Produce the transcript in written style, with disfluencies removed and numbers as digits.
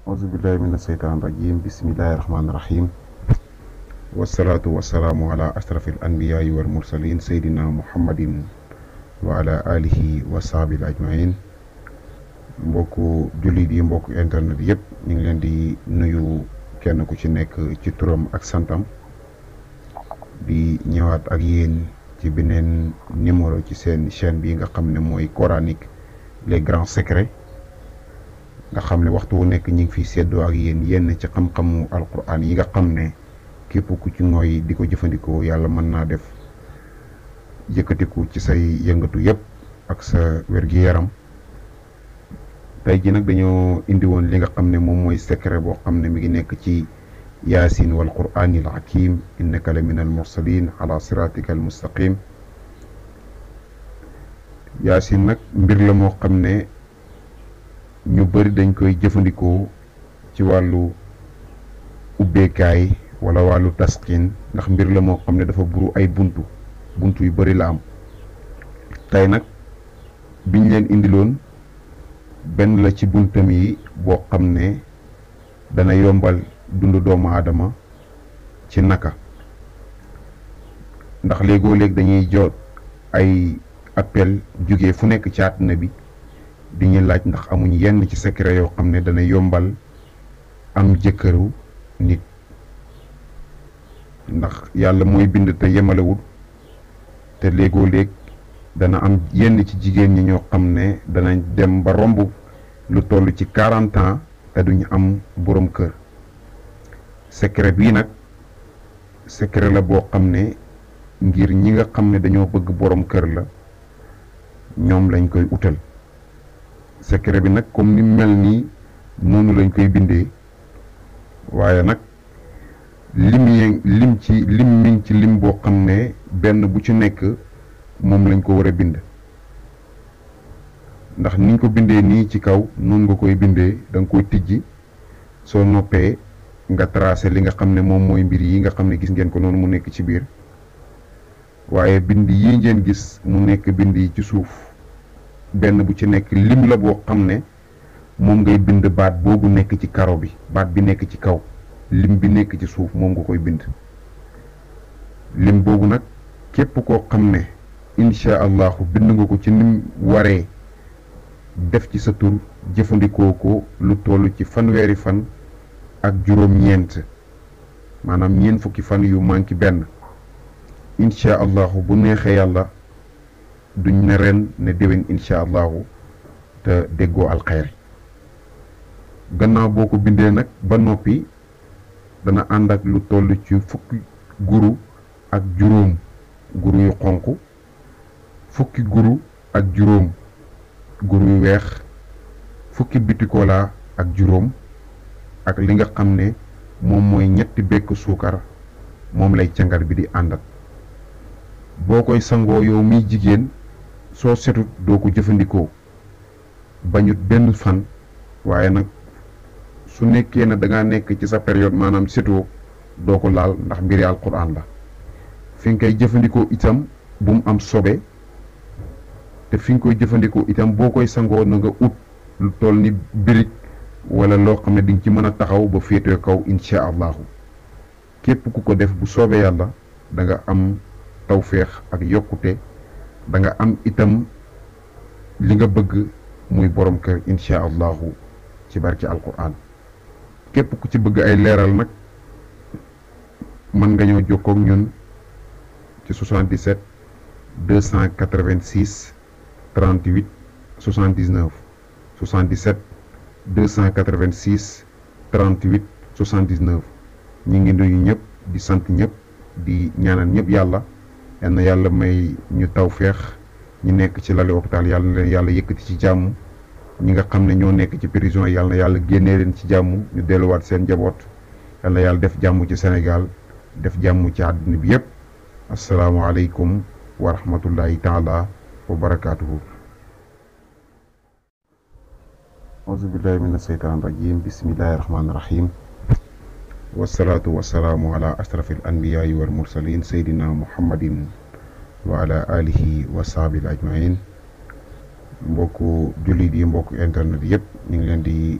auzubillahi mina seytaan rajim bismillahi rahmaani rahim wasalaatu wasalaamu ala ashrafil anbiyaai wal mursalin seydina muhammadin wa ala alihi wa sahbihi ajmain mbokku jullit yi mbokku internet yëpp ñu ngi leen di nuyu kenn ku ci nekk ci turam ak santam di ñëwaat ak yéen ci beneen numéro ci seen chaîne bi nga xam ne mooy coranique les grands secrets nga xam ne waxtu wu nekk ñu ngi fiy séddoo ak yéen yenn ci xam-xamu alquran yi nga xam ne képp ku ci ngooy di ko jëfandikoo yàlla mën naa def yëkkatiku ci say yëngatu yëpp ak sa wér-gi-yaram tey ji nag dañoo indi woon li nga xam ne moom mooy secret boo xam ne mi ngi nekk ci yaasin wal quraanil hakim innaka la min al mursalin ala siratika al mustaqim yaasin nag mbir la moo xam ne ñu bëri dañ koy jëfandikoo ci wàllu ubbeekaay wala wàllu tasqin ndax mbir la moo xam ne dafa buru ay buntu yu bëri la am tey nag biñ leen indiloon benn la ci buntam yi boo xam ne dana yombal dundu doomu aadama ci naka ndax léegoo léeg dañuy jot ay appel jóge fu nekk ci àdduna bi di ñu laaj ndax amuñ yenn ci secret yoo xam ne dana yombal am jëkkëru nit ndax yàlla mooy bind te yemalewul te léegoo léeg dana am yenn ci jigéen ñi ñoo xam ne danañ dem ba romb lu toll ci 40 ans te duñu am borom kër secret bii nag secret la boo xam ne ngir ñi nga xam ne dañoo bëgg borom kër la ñoom lañ koy utal secret bi nag comme ni mel nii noonu lañ koy bindee waaye nag lim mi ngi ci lim boo xam ne benn bu ci nekk moom lañ ko war a bind ndax niñ ko bindee nii ci kaw noonu nga koy bindee da nga koy tijji soo noppee nga tracé li nga xam ne moom mooy mbir yi nga xam ne gis ngeen ko noonu mu nekk ci biir waaye bind yi ngeen gis mu nekk bind yi ci suuf benn bu ci nekk lim la boo xam ne moom ngay bind baat boobu nekk ci karo bi baat bi nekk ci kaw lim bi nekk ci suuf moom nga koy bind lim boobu nag képp koo xam ne incha allahu bind nga ko ci nim waree def ci sa tur jëfandikoo ko lu toll ci fanweeri fan ak juróom-ñeent maanaam ñeent fukki fan yu manqué benn incha allahu bu neexee yàlla duñ ne ren ne déwén incha allahu te déggoo alxayri gannaaw boo ko bindee nag ba noppi dana ànd ak lu toll ci fukki guru ak juróom guru yu xonq fukki guru ak juróom guru yu weex fukki bitikola ak juróom ak li nga xam ne moom mooy ñetti bekk suukar moom lay cangar bi di àndat boo koy sangoo yow miy jigéen soo setut doo ko jëfandikoo bañut benn fan waaye nag su nekkee ne dangaa nekk ci sa période maanaam setoo doo ko laal ndax mbiri alquran la fi nga koy jëfandikoo itam bu mu am sobe te fi nga koy jëfandikoo itam boo koy sangoo na nga ut lu toll ni birig wala loo xam ne di nga ci mën a taxaw ba féetee kaw incha allahu képp ku ko def bu soobee yàlla da nga am tawféex ak yokkute da nga am itam li nga bëgg muy borom kër incha allahu ci barki alquran képp ku ci bëgg ay leeral nag mën nga ñëw jokkoo ak ñun ci 77 286 38 79 77 286 38 79 ñi ngi nuyu ñëpp di sant ñëpp di ñaanal ñëpp yàlla yal na yàlla may ñu tawféex ñi nekk ci lali hôpital yàlla na leen yàlla yëkkati ci jàmm ñi nga xam ne ñoo nekk ci prison yàlla na yàlla génnee leen ci jàmm ñu delluwaat seen njaboot yàlla na yàlla def jàmm ci Sénégal def jàmm ci àdduna bi yëpp asalaamualeykum wa rahmatullahi taala wa barakaatuhu. auzubillahi mina seytaan rajim bismillahi rahmaani rahim wasalaatu wasalaamu ala ashrafil anbiyaai wal mursalin seydina muhammadin wa ala alihi wa sahbihi ajmain mbokku jullit yi mbokku internet yëpp ñu ngi leen di